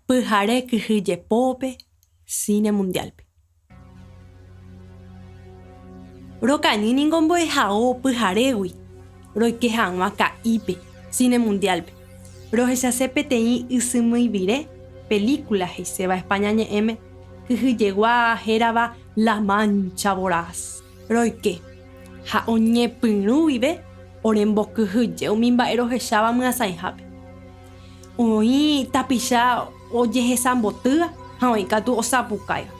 Pyhare kyhyjepópe Cine Mundial-pe. Rokañy ningo mbo'ehao pyharégui roike hag̃ua ka'ípe Cine Mundial-pe. Rohechase peteĩ ysymyivire película he'iséva España ñe'ẽme kyhyjegua hérava La Mancha Voraz. Roike ha oñepyrũ guive orembokyhyje umi mba'e rohecháva myasãihápe. Oĩ tapicha ojehesambotýva ha oĩ katu osapukáiva.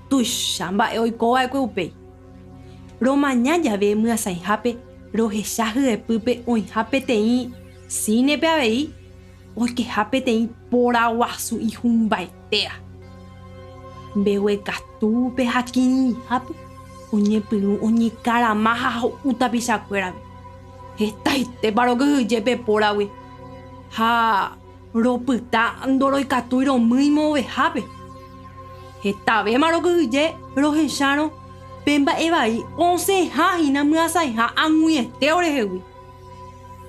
Tuicha mba'e oiko va'ekue upéi. Romaña jave myasãihápe rohecha hyepýpe oĩha peteĩ sínepe avei oikeha peteĩ póra guasu ihumbaitéva. Mbeguekatúpe ha kirĩhápe oñepyrũ oñekarama ha ho'u tapichakuérape. Hetaitépa rokyhyje pe póragui ha ropyta ndoroikatúi romýi moõvehápe. Hetavéma rokyhyje rohechárõ pe mba'e vai osẽha hína myasãiha ag̃uiete orehegui.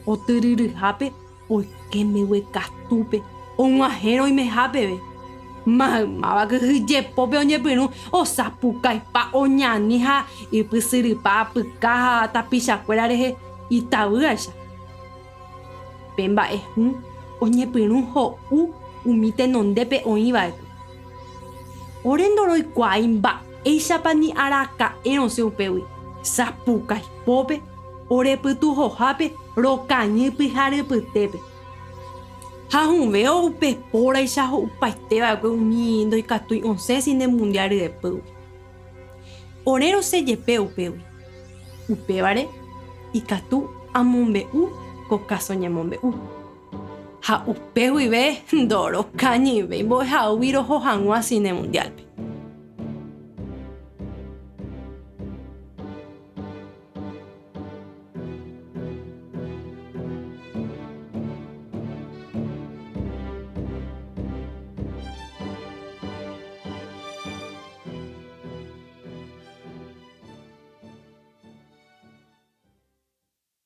Otyryryhápe oike mbeguekatúpe og̃uahẽ roimeha peve. Maymáva kyhyjepópe oñepyrũ osapukaipa oñani ha ipysyrypa apyka ha tapichakuéra rehe itavýaicha. Pe mba'e hũ oñepyrũ ho'u umi tenondépe oĩ va'ekue. Ore ndoroikuaái mba'éichapa ni araka'e rosẽ upégui, sapukaipópe ore pytuhohápe rokañy pyharepytépe. Ha hũvéo upe póraicha ho'upaite va'ekue umi ndoikatúi osẽ cine mundial ryepýgui. Ore rosẽ jepe upégui. Upévare ikatu amombe'u ko káso ñemombe'u. Ha upe guive ndorokañyvéi mbo'ehaógui roho hag̃ua cine mundial-pe.